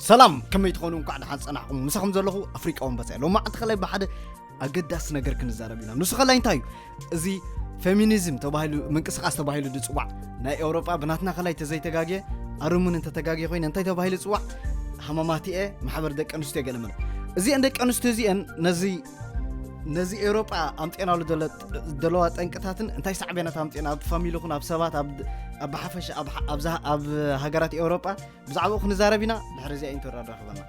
ሰላም፣ ከመይ ትኾኑ? እንኳዕ ደሓን ጸናሕኩም። ምሳኹም ዘለኹ ኣፍሪቃ ወንበሳ እየ። ሎማዓንቲ ከላይ ብሓደ ኣገዳሲ ነገር ክንዛረብ ኢና። ንሱ ከላይ እንታይ እዩ? እዚ ፌሚኒዝም ተባሂሉ፣ ምንቅስቃስ ተባሂሉ ዝጽዋዕ ናይ ኤውሮጳ፣ ብናትና ከላይ ተዘይተጋግየ፣ ኣርሙን እንተተጋግየ ኮይነ እንታይ ተባሂሉ ይጽዋዕ? ሃማማቲኤ፣ ማሕበር ደቂ ኣንስትዮ ገለመለ። እዚአን ደቂ ኣንስትዮ እዚአን ነዚ፣ ነዚ ኤውሮጳ ኣምጤናሉ ዘሎ-፣ ዘለዋ ጠንቅታትን እንታይ ሳዕቤናት ኣምጤና ኣብ ፋሚሊ ይኹን ኣብ ሰባት፣ ኣብ፣ ኣብ ብሓፈሻ ኣብ፣ ኣብ ዝሃ-፣ ኣብ ሃገራት ኤውሮጳ ብዛዕባኡ ክንዛረብ ኢና። ድሕሪ እዚኣ ኢንትሮ ራኸበና።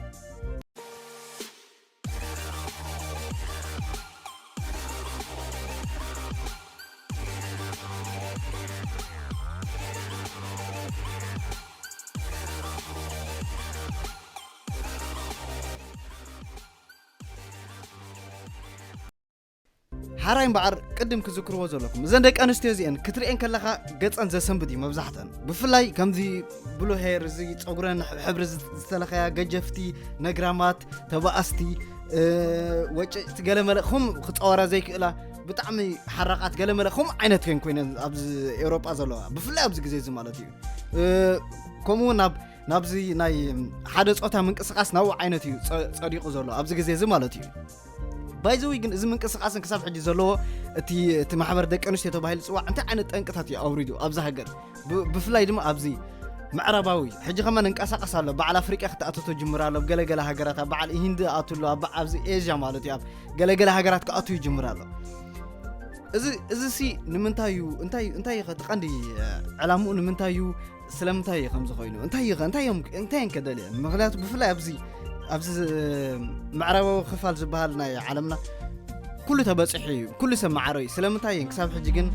ሓራይ እምበኣር ቅድም ክዝክርዎ ዘለኩም፣ እዘን ደቂ ኣንስትዮ እዚአን ክትርእየን ከለኻ ገጸን ዘሰንብድ እዩ መብዛሕተን። ብፍላይ ከምዚ ብሉ ሄር፣ እዚ ጸጉረን ሕብሪ ዝተለኸያ፣ ገጀፍቲ፣ ነግራማት፣ ተባኣስቲ፣ እ፣ ወጨጭቲ፣ ገለመለ፣ ከም ክጻወራ ዘይክእላ፣ ብጣዕሚ ሓራቓት፣ ገለመለ፣ ከም ዓይነት ከን ኮይነን ኣብዚ ኤውሮጳ ዘለዋ፣ ብፍላይ ኣብዚ ግዜ እዚ ማለት እዩ። እ፣ ከምኡ እውን ናብ፣ ናብዚ ናይ ሓደ ጾታ ምንቅስቃስ ናብኡ ዓይነት እዩ ጸ-፣ ጸዲቑ ዘሎ ኣብዚ ግዜ እዚ ማለት እዩ። ባይዘዊ ግን እዚ ምንቅስቃስን ክሳብ ሕጂ ዘለዎ እቲ፣ እቲ ማሕበር ደቂ ኣንስትዮ ተባሂሉ ዝጽዋዕ እንታይ ዓይነት ጠንቅታት እዩ ኣውሪዱ ኣብዚ ሃገር? ብ-፣ ብፍላይ ድማ ኣብዚ ምዕራባዊ፣ ሕጂ ከማን እንቀሳቀስ ኣሎ፣ በዓል ኣፍሪቃ ክተኣተቶ ጅምር ኣሎ፣ ኣብ ገለገለ ሃገራት፣ ኣብ በዓል ሂንዲ ኣቱ ኣሎ፣ ኣብ፣ ኣብዚ ኤዥያ ማለት እዩ፣ ኣብ ገለገለ ሃገራት ክኣቱ ይጅምር ኣሎ። እዚ፣ እዚ ሲ ንምንታይ እዩ? እንታይ፣ እንታይ እዩ እቲ ቀንዲ፣ እ፣ ዕላምኡ ንምንታይ እዩ? ስለምንታይ እዩ ከምዚ ኮይኑ? እንታይ እዩ ኸ? እንታይ እዮም፣ እንታይ እየን ከደልየን? ምኽንያቱ ብፍላይ ኣብዚ፣ ኣብዚ ዝ-፣ ምዕራባዊ ክፋል ዝበሃል ናይ ዓለምና ኩሉ ተበፂሑ እዩ፣ ኩሉ ሰብ ማዕረ እዩ። ስለምንታይ እየን ክሳብ ሕጂ ግን፣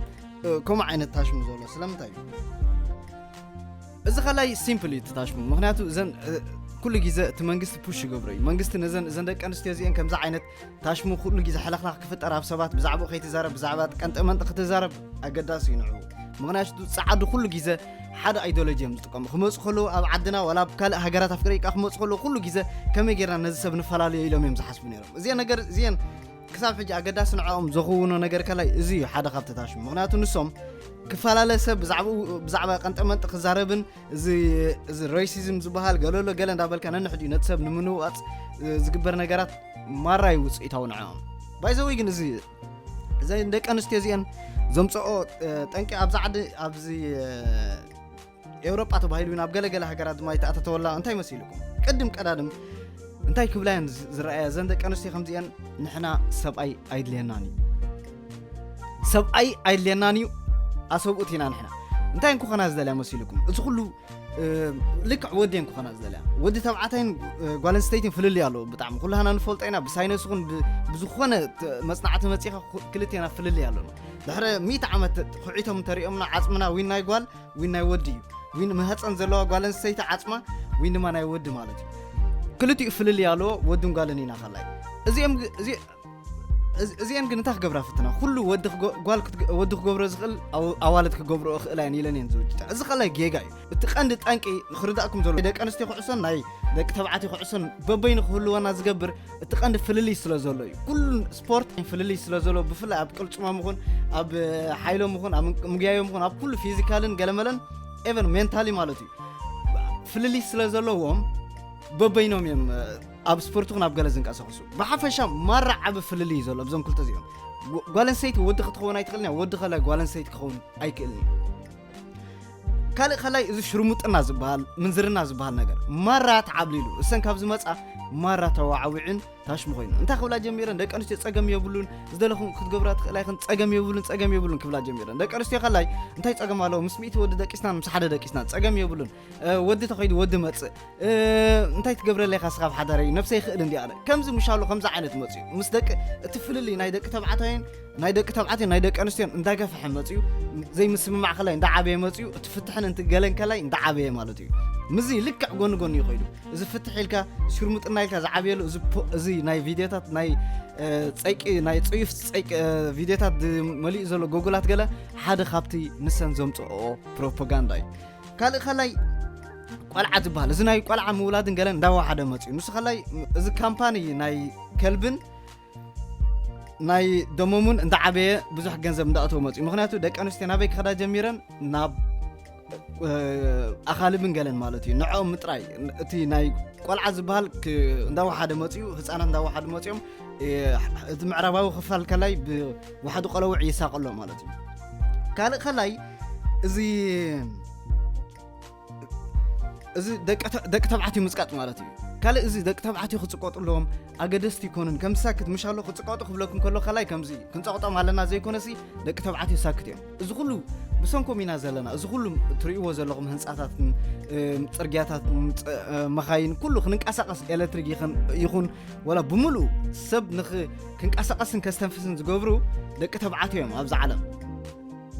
እ፣ ከምኡ ዓይነት ታሽሙ ዘሎ? ስለምንታይ እዩ? እዚ ኸላይ ሲምፕል እዩ እቲ ታሽሙ። ምኽንያቱ እዘን፣ እ፣ ኩሉ ግዜ እቲ መንግስቲ ፑሽ ይገብሮ እዩ። መንግስቲ ነዘን፣ እዘን ደቂ ኣንስትዮ እዚአን ከምዚ ዓይነት ታሽሙ ኩሉ ግዜ ሕልኽላኽ ክፍጠር ኣብ ሰባት ብዛዕባኡ ከይትዛረብ፣ ብዛዕባ ቀንጠ መንጠ ክትዛረብ ኣገዳሲ እዩ ንዕኡ። ምኽንያቱ ጸዓዱ ኩሉ ግዜ ሓደ ኣይዲዮሎጂ እዮም ዝጥቀሙ። ክመጹ ከለዉ ኣብ ዓድና ዋላ ኣብ ካልእ ሃገራት ኣፍሪቃ ክመጹ ከለዉ ኩሉ ግዜ ከመይ ጌርና ነዚ ሰብ ንፈላለዮ ኢሎም እዮም ዝሓስቡ ነይሮም። እዚአን ነገር እዚአን ክሳብ ሕጂ ኣገዳሲ ንዕኦም ዘኽውኖ ነገር ከላይ እዚ እዩ ሓደ ካብቲ ታሽሙ። ምኽንያቱ ንሶም ክፈላለ ሰብ ብዛዕባኡ፣ ብዛዕባ ቀንጠ መንጠ ክዛረብን እዚ፣ እዚ ሬሲዝም ዝበሃል ገለሎ ገለ እንዳበልካ ነንሕዲኡ ነቲ ሰብ ንምንዋጽ፣ እ፣ ዝግበር ነገራት ማራ እዩ ውጽኢታዊ ንዕኦም። ባይዘወይ ግን እዚ፣ እዘን ደቂ ኣንስትዮ እዚአን ዘምጽኦ፣ እ፣ ጠንቂ ኣብዚ ዓዲ፣ ኣብዚ፣ እ፣ ኤውሮጳ ተባሂሉ ናብ ገለገለ ሃገራት ድማ ይተኣታተወላ እንታይ መሲልኩም? ቅድም ቀዳድም እንታይ ክብላ እየን ዝ-፣ ዝረኣያ እዘን ደቂ ኣንስትዮ ከምዚአን? ንሕና ሰብኣይ ኣይድልየናን እዩ። ሰብኣይ ኣይድልየናን እዩ፣ ኣሰብኡት ኢና ንሕና። እንታይ እንክኾና ዝደልያ መሲልኩም? እዚ ኩሉ፣ እ፣ ልክዕ ወዲ እየን ክኾና ዝደልያ። ወዲ ተባዕታይን፣ እ፣ ጓል ኣንስተይትን ፍልልይ ኣለዎ ብጣዕሚ። ኩላህና ንፈልጦ ኢና፣ ብሳይነስ ይኹን ብ-፣ ብዝኾነ ተ-፣ መጽናዕቲ መጺኻ ኩ-፣ ክልቴና ፍልልይ ኣለና። ድሕሪ ሚእቲ ዓመት ተ-፣ ኩዒቶም እንተሪኦምና ዓጽምና ዊን ናይ ጓል፣ ዊን ናይ ወዲ እዩ። ዊን ማህጸን ዘለዋ ጓል ኣንስተይቲ ዓጽማ፣ ዊን ድማ ናይ ወዲ ማለት እዩ። ክልቲኡ ፍልልይ ኣለዎ፣ ወድን ጓልን ኢና ከላይ። እዚኦም ግ-፣ እዚ እዚ-፣ እዚአን ግን እንታይ ክገብራ ፍትና? ኩሉ ወዲ ክገ-፣ ጓል ክትገ-፣ ወዲ ክገብሮ ዝኽእል ኣው-፣ ኣዋልድ ክገብርኦ ክእላ እየን ኢለን እየን ዝውጅታ። እዚ ከላይ ጌጋ እዩ። እቲ ቀንዲ ጠንቂ ንኽርዳእኩም ዘሎ፣ ደቂ ኣንስትዮ ኩዕሶን ናይ ደቂ ተባዕትዮ ኩዕሶን በበይኑ ክህልወና ዝገብር እቲ ቀንዲ ፍልልይ ስለ ዘሎ እዩ። ኩሉ ስፖርት ፍልልይ ስለ ዘሎ፣ ብፍላይ ኣብ ቅልጽሞም ይኹን፣ ኣብ ሓይሎም ይኹን፣ ኣብ ምግ-፣ ምግያዮም ይኹን፣ ኣብ ኩሉ ፊዚካልን ገለመለን፣ ኤቨን ሜንታሊ ማለት እዩ። ፍልልይ ስለ ዘለዎም በበይኖም እዮም፣ ኣብ ስፖርት ይኹን ኣብ ገለ ዝንቀሳቐሱ። ብሓፈሻ ማራ ዓቢ ፍልልይ እዩ ዘሎ ኣብዞም ክልተ እዚኦም። ጓ-፣ ጓል ኣንስተይቲ ወዲ ክትኸውን ኣይትኽእልን እያ፣ ወዲ ከላይ ጓል ኣንስተይቲ ክኸውን ኣይክእልን እዩ። ካልእ ከላይ እዚ ሽርሙጥና ዝበሃል፣ ምንዝርና ዝበሃል ነገር ማራ ተዓብሊሉ። እሰን ካብ ዝመጻ ማራ ተዋዓዊዕን ታሽሙ ኮይኑ። እንታይ ክብላ ጀሚረን? ደቂ ኣንስትዮ ጸገም የብሉን፣ ዝደለኹም ክትገብራ ትኽእላ ኢኽን፣ ጸገም የብሉን፣ ጸገም የብሉን ክብላ ጀሚረን። ደቂ ኣንስትዮ ከላይ እንታይ ጸገም ኣለዎ? ምስ ሚእቲ ወዲ ደቂስናን ምስ ሓደ ደቂስናን ጸገም የብሉን። እ፣ ወዲ ተኸይዱ ወዲ መጽእ። እ፣ እንታይ ትገብረለይ ኢኻ እስኻ ኣብ ሓዳረይ? ነብሰይ ይኽእል እንዲ ኣነ። ከምዚ ምሻሎ ከምዚ ዓይነት መጽኡ። ምስ ደቂ፣ እቲ ፍልልይ ናይ ደቂ ተባዕታይን ናይ ደቂ ተባዕትዮ ናይ ደቂ ኣንስትዮን እንዳገፈሐ መጽኡ፣ ዘይምስምማዕ ከላይ እንዳዓበየ መጽኡ፣ እቲ ፍትሕን እንት ገለን ከላይ እንዳዓበየ ማለት እዩ። ምስዚ ልክዕ ጎኒ ጎኒ እዩ ከይዱ። እዚ ፍትሕ ኢልካ ሽርሙጥና ኢልካ ዝዓብየሉ እዚ ፖ-፣ እዚ ናይ ቪድዮታት ናይ፣ እ፣ ጸይቂ፣ ናይ ጽዩፍ ጸይቂ፣ እ፣ ቪድዮታት ድ-፣ መሊኡ ዘሎ ጎጉላት ገለ ሓደ ካብቲ ንሰን ዘምጽኦ ፕሮፓጋንዳ እዩ። ካልእ ከላይ ቆልዓ ዝበሃል፣ እዚ ናይ ቆልዓ ምውላድን ገለን እንዳወሓደ መጽኡ። ንሱ ከላይ እዚ ካምፓኒ ናይ ከልብን ናይ ደሞሙን እንዳዓበየ ብዙሕ ገንዘብ እንዳእተወ መጽኡ። ምኽንያቱ ደቂ ኣንስትዮ ናበይ ክኸዳ ጀሚረን? ናብ ኣኻልብን ገለን ማለት እዩ። ንዕኦም ምጥራይ፣ እቲ ናይ ቆልዓ ዝበሃል እንዳወሓደ መፅኡ፣ ህፃናት እንዳወሓደ መፅኦም፣ እቲ ምዕራባዊ ክፋል ከላይ ብዋሕዲ ቆለውዕ ይሳቀሎ ማለት እዩ። ካልእ ከላይ እዚ እዚ ደቂ ተባዕትዮ ምፅቃጥ ማለት እዩ። ካልእ እዚ ደቂ ተባዕትዮ ክፅቀጡ ኣለዎም፣ ኣገደስቲ ይኮኑን። ከም ሳክት ምሻሎ ክፅቀጡ ክብለኩም ከሎ ከላይ ከምዚ ክንፀቕጦም ኣለና ዘይኮነሲ ደቂ ተባዕትዮ ሳክት እዮም። እዚ ኩሉ ብሰንኮም ኢና ዘለና። እዚ ኩሉ ትርእይዎ ዘለኹም ህንፃታትን፣ ጽርግያታትን፣ መኻይን ኩሉ ክንንቀሳቐስ ኤሌክትሪክ ይኹን ወላ ብምሉእ ሰብ ክንቀሳቐስን ከስተንፍስን ዝገብሩ ደቂ ተባዕትዮ እዮም ኣብዚ ዓለም።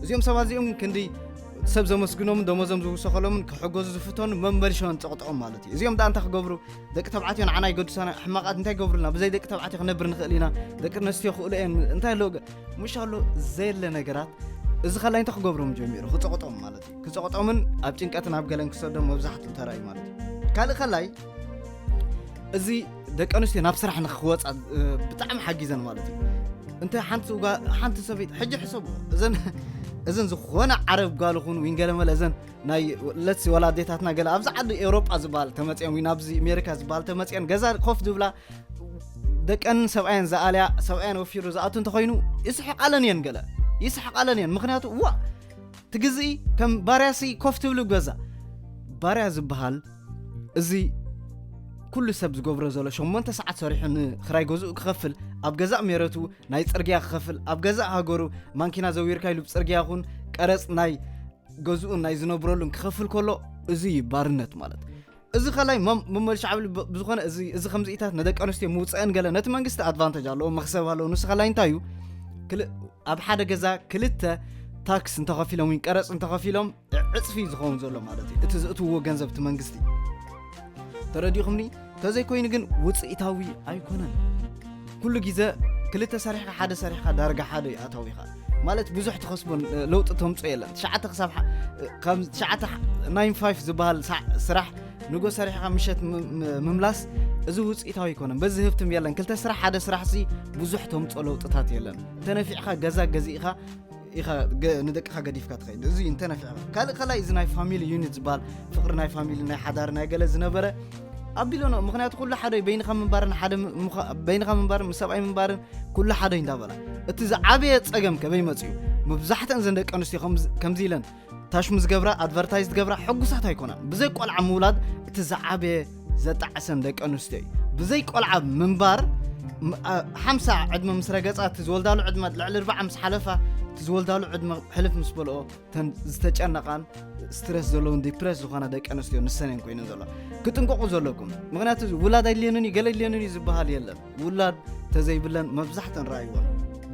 እዚኦም ሰባት እዚኦም ክንዲ ሰብ ዘመስግኖምን ደሞዞም ዝውሰኸሎምን ክሕገዙ ዝፍተኑ መመልሸውን ፀቕጥኦም ማለት እዩ። እዚኦም ደኣ እንታይ ክገብሩ? ደቂ ተባዕትዮ ንዓና ይገድሳና፣ ሕማቓት እንታይ ይገብሩልና? ብዘይ ደቂ ተባዕትዮ ክነብር ንኽእል ኢና? ደቂ ኣንስትዮ ክእሉ እየን እንታይ ኣለዎ? ምሻሎ ዘየለ ነገራት። እዚ ከላይ እንታይ ክገብሮም ጀሚሩ? ክፀቕጦም ማለት እዩ። ክፀቕጦምን ኣብ ጭንቀትን ኣብ ገለን ክሰዶም መብዛሕትኡ ተራእዩ ማለት እዩ። ካልእ ከላይ እዚ ደቂ ኣንስትዮ ናብ ስራሕ ንክወፃ ብጣዕሚ ሓጊዘን ማለት እዩ። እንተ ሓንቲ ሰበይቲ ሕጂ ሕሰቡ፣ እዘን ዝኾነ ዓረብ ጓል ኹን ወይን ገለመለ እዘን ናይ ለትሲ ወላ ኣዴታትና ገለ ኣብዚ ዓዲ ኤውሮጳ ዝበሃል ተመፅአን ወይ ናብዚ ኣሜሪካ ዝበሃል ተመፅአን ገዛ ኮፍ ዝብላ ደቀንን ሰብኣየን ዝኣልያ ሰብኣየን ወፊሩ ዝኣቱ እንተኮይኑ ይስሕቃለን እየን። ገለ ይስሕቃለን እየን። ምክንያቱ ዋ ትግዝኢ ከም ባርያሲ ኮፍ ትብሉ ገዛ ባርያ ዝበሃል እዚ ኩሉ ሰብ ዝገብሮ ዘሎ ሸሞንተ ሰዓት ሰሪሑ ንክራይ ገዝኡ ክኸፍል ኣብ ገዛእ ሜረቱ ናይ ፅርግያ ክኸፍል ኣብ ገዛእ ሃገሩ ማንኪና ዘዊርካ ኢሉ ብፅርግያ ይኹን ቀረፅ ናይ ገዝኡን ናይ ዝነብረሉን ክኸፍል ከሎ እዚ እዩ ባርነት ማለት። እዚ ከላይ መመልሻ ዓብሊ ብዝኾነ እዚ ከምዚኢታት ንደቂ ኣንስትዮ ምውፀአን ገለ ነቲ መንግስቲ ኣድቫንተጅ ኣለዎ መክሰብ ኣለዎ። ንሱ ከላይ እንታይ እዩ ኣብ ሓደ ገዛ ክልተ ታክስ እንተኸፊሎም ወይ ቀረፅ እንተኸፊሎም ዕፅፊ ዝኸውን ዘሎ ማለት እዩ እቲ ዘእትውዎ ገንዘብ እቲ መንግስቲ። ተረዲኹምኒ? ተዘይኮይኑ ግን ውፅኢታዊ ኣይኮነን። ኩሉ ግዜ ክልተ ሰሪሕካ ሓደ ሰሪሕካ ዳርጋ ሓደ እዩ ኣታዊኻ ማለት ብዙሕ ትኸስቦ ለውጢ ተምፅኦ የለን። ትሽዓተ ክሳብ ትሽዓተ ናይን ፋይፍ ዝበሃል ስራሕ ንጎ ሰሪሕካ ምሸት ምምላስ እዚ ውፅኢታዊ ኣይኮነን። በዚ ህፍትም የለን። ክልተ ስራሕ ሓደ ስራሕ ሲ ብዙሕ ተምፅኦ ለውጥታት የለን። ተነፊዕካ ገዛ ገዚእካ ኢኻ ንደቅኻ ገዲፍካ ትኸይድ። እዚ እንተነፊዕካ ካልእ ከላይ እዚ ናይ ፋሚሊ ዩኒት ዝበሃል ፍቕሪ ናይ ፋሚሊ ናይ ሓዳር ናይ ገለ ዝነበረ ኣቢሎኖ። ምክንያቱ ኩሉ ሓደ በይንኻ ምንባርን ሓደ በይንኻ ምንባርን ምስ ሰብኣይ ምንባርን ኩሉ ሓደ እንዳበላ እቲ ዝዓበየ ፀገም ከበይ መፅዩ? መብዛሕተን ዘን ደቂ ኣንስትዮ ከምዚ ኢለን ታሽሙ ዝገብራ ኣድቨርታይዝ ዝገብራ ሕጉሳት ኣይኮናን። ብዘይ ቆልዓ ምውላድ እቲ ዝዓበየ ዘጣዕሰን ደቂ ኣንስትዮ እዩ። ብዘይ ቆልዓ ምንባር ሓምሳ ዕድመ ምስ ረገፃ እቲ ዝወልዳሉ ዕድመ ልዕሊ ኣርባዓ ምስ ሓለፋ እቲ ዝወልዳሉ ዕድመ ሕልፍ ምስ በልኦ እተን ዝተጨነቓን ስትረስ ዘለውን ዲፕረስ ዝኾና ደቂ ኣንስትዮ ንሰን እየን ኮይነን ዘለዋ። ክጥንቀቑ ዘለኩም። ምክንያቱ ውላድ ኣይድልየንን እዩ ገለ ኣይድልየንን እዩ ዝበሃል የለን። ውላድ ተዘይብለን መብዛሕተን ረኣይዎን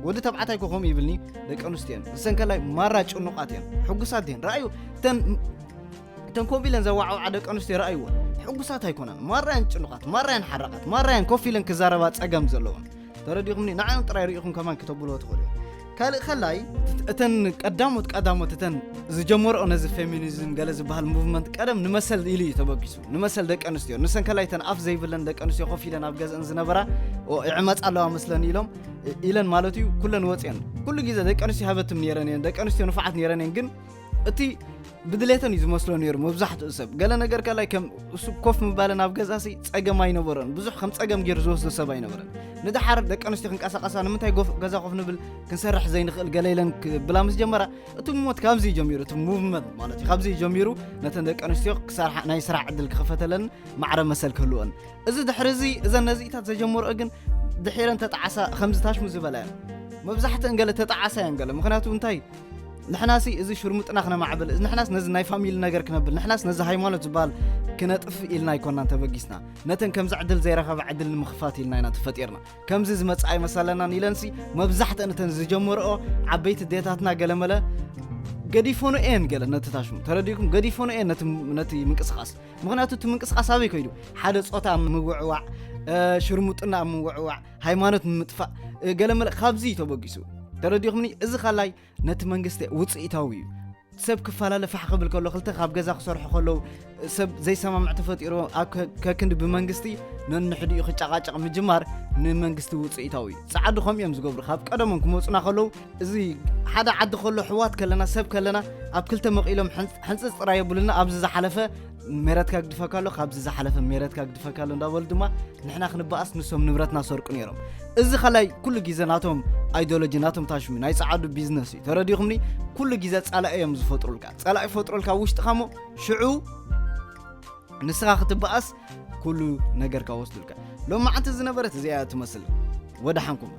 ወዲ ተባዕታይ ኮ ከምኡ ይብልኒ ደቂ ኣንስትዮ እየን። ንሰን ከላይ ማራ ጭኑቓት እየን። ሕጉሳት እየን። ረኣዩ እተን እተን ኮምኡ ኢለን ዘዋዕውዓ ደቂ ኣንስትዮ ረኣይዎ ሕጉሳት ኣይኮነን። ማራየን ጭኑቓት ማራየን ሓራቓት ማራየን ኮፍ ኢለን ክዛረባ ፀገም ዘለዎም ተረዲኹምኒ ንዓዮም ጥራይ ርኢኹም ከማን ክተብልዎ ትኽእሉ እዮም። ካልእ ከላይ እተን ቀዳሞት ቀዳሞት እተን ዝጀመርኦ ነዚ ፌሚኒዝም ገለ ዝበሃል ሙቭመንት ቀደም ንመሰል ኢሉ እዩ ተበጊሱ ንመሰል ደቂ ኣንስትዮ ንሰን ከላይ እተን ኣፍ ዘይብለን ደቂ ኣንስትዮ ኮፍ ኢለን ኣብ ገዝአን ዝነበራ ይዕመፃ ኣለዋ መስለን ኢሎም ኢለን ማለት እዩ ኩለን ወፅየን ኩሉ ግዜ ደቂ ኣንስትዮ ሃበትም ነይረን እየን ደቂ ኣንስትዮ ንፉዓት ነይረን እየን ግን እቲ ብድሌተን እዩ ዝመስሎ ነይሩ መብዛሕትኡ ሰብ ገለ ነገር ከላይ ከም እሱ ኮፍ ምባለን ኣብ ገዛሲ ፀገም ኣይነበረን ብዙሕ ከም ፀገም ገይሩ ዝወስዶ ሰብ ኣይነበረን ንድሓር ደቂ ኣንስትዮ ክንቀሳቀሳ ንምንታይ ገዛ ኮፍ ንብል ክንሰርሕ ዘይንኽእል ገለ ኢለን ክብላ ምስ ጀመራ እቲ ሞት ካብዚ እዩ ጀሚሩ እቲ ሙቭመንት ማለት እዩ ካብዚ እዩ ጀሚሩ ነተን ደቂ ኣንስትዮ ክሰርሓ ናይ ስራሕ ዕድል ክኸፈተለን ማዕረ መሰል ክህልወን እዚ ድሕሪ እዚ እዘን ነዚኢታት ዘጀመርኦ ግን ድሒረን ተጣዓሳ ከምዚ ታሽሙ ዝበላ እየን መብዛሕተን ገለ ተጣዓሳ እየን ገለ ምክንያቱ እንታይ ንሕናሲ እዚ ሽርሙጥና ክነማዕብል ንሕናስ ነዚ ናይ ፋሚሊ ነገር ክነብል ንሕናስ ነዚ ሃይማኖት ዝበሃል ክነጥፍ ኢልና ኣይኮናን ተበጊስና ነተን ከምዚ ዕድል ዘይረኸባ ዕድል ንምኽፋት ኢልና ኢና ተፈጢርና ከምዚ ዝመፅእ ኣይመሰለናን ኢለንሲ መብዛሕተን እተን ዝጀመርኦ ዓበይቲ ዴታትና ገለመለ ገዲፎኑ እየን ገለ ነቲ ታሽሙ ተረዲኩም ገዲፎኑ እየን ነቲ ምንቅስቃስ ምክንያቱ እቲ ምንቅስቃስ ኣበይ ከይዱ ሓደ ፆታ ኣብ ምውዕዋዕ ሽርሙጥና ኣብ ምውዕዋዕ ሃይማኖት ንምጥፋእ ገለመለ ካብዚ እዩ ተበጊሱ ተረዲኹምኒ እዚ ካላይ ነቲ መንግስቲ ውፅኢታዊ እዩ ሰብ ክፈላለ ፋሕ ክብል ከሎ፣ ክልተ ካብ ገዛ ክሰርሑ ከለዉ ሰብ ዘይሰማምዕ ተፈጢሩ ኣብ ከ- ከክንዲ ብመንግስቲ ነንሕድኡ ክጨቃጨቅ ምጅማር ንመንግስቲ ውፅኢታዊ እዩ። ፃዓዱ ከምኡ እዮም ዝገብሩ። ካብ ቀደሞም ክመፁና ከለዉ እዚ ሓደ ዓዲ ከሎ ኣሕዋት ከለና ሰብ ከለና ኣብ ክልተ መቂሎም ሕንፅ- ሕንፅፅ ጥራይ የብሉና። ኣብዚ ዝሓለፈ ሜረትካ ግድፈካ ኣሎ፣ ካብዚ ዝሓለፈ ሜረትካ ግድፈካ ኣሎ እንዳበሉ ድማ ንሕና ክንበኣስ ንሶም ንብረትና ሰርቁ ነይሮም። እዚ ከላይ ኩሉ ግዜ ናቶም ኣይዲዮሎጂ ናቶም ታሽሙ ናይ ፃዓዱ ቢዝነስ እዩ። ተረዲኹምኒ? ኩሉ ግዜ ፃላኢ እዮም ዝፈጥሩልካ። ፃላኢ ፈጥሩልካ ውሽጥኻ ሞ ሽዑ ንስኻ ክትበኣስ ኩሉ ነገርካ ወስዱልካ። ሎማዓንቲ ዝነበረት እዚኣ እያ ትመስል። ወደሓንኩም።